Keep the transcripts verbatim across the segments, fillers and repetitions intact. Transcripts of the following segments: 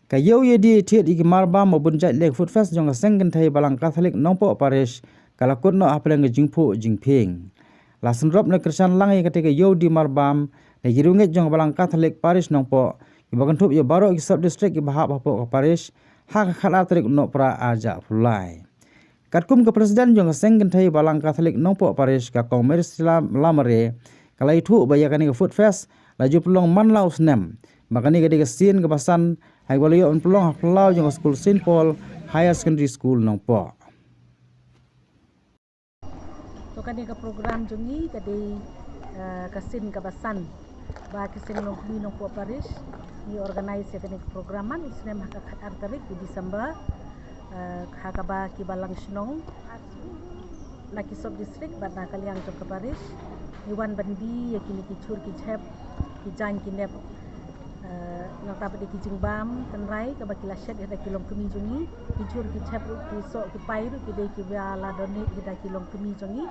Ka ïew ïa die thied ïa ki marbam ba bun jait leh Food Fest jong ka Seng Kynthei Balang Katholik Nongpoh Parish ka la kut noh hapdeng ka jingphuh jingphieng. La synrop ne kyrshan lang ïa kata ka ïew die marbam da ki riewngeit jong ka Balang Katholik Parish Nongpoh kiba kynthup ïa baroh ki sub district kiba hap hapoh ka parish ha ka khatar tarik u Nohprah arhajar arphew lai. Katkum ka president jong ka Seng Kynthei Balang Katholik Nongpoh Parish, ka Kong Mary Stella Lamare, ka la ïathuh ba ïa kane ka Food Fest la ju pynlong man la u snem, ba kane ka dei ka sien kaba san ha kaba la ïoh ban pynlong ha phyllaw jong ka skul Saint Paul Higher Secondary School Nongpoh. To kane ka program jong ngi ka dei, eh, ka sien kaba san ba ki Seng Longkmie Nongpoh Parish ngi organise ïa kane ka program man u snem ha ka khatar tarik u December, eh, ha kaba ki balang shnong na ki sub district bad na ka liang jong ka parish ngi wan ban die ïa kine ki jhur ki jhep, ki jaiñ ki nep, eh, nangta bad ïa ki jingbam tynrai kaba ki la shet ïa da ki longkmie jong ngi, ki jhur ki jhep ruh, ki soh ki pai ruh ki dei kiba la donate ïa da ki longkmie jong ngi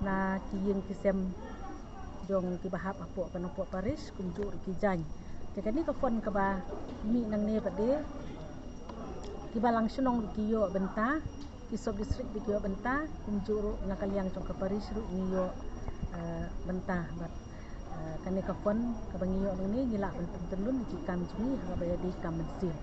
na ki ïing ki sem jong kiba hap hapoh ka Nongpoh Parish, kumjuh ruh ki jaiñ. Te kane ka fund kaba mih nangne pat de ki balang shnong ruh ki ïoh bynta, ki sub district ruh ki ïoh bynta, kumjuh ruh na ka liang jong ka parish ruh ngi ïoh, eh, bynta bad, eh, kane ka fund kaba ngi ïoh nangne ngi lah ban pyntyllun ïa ki kam jong ngi ha kaba ïadei kam mynsiem.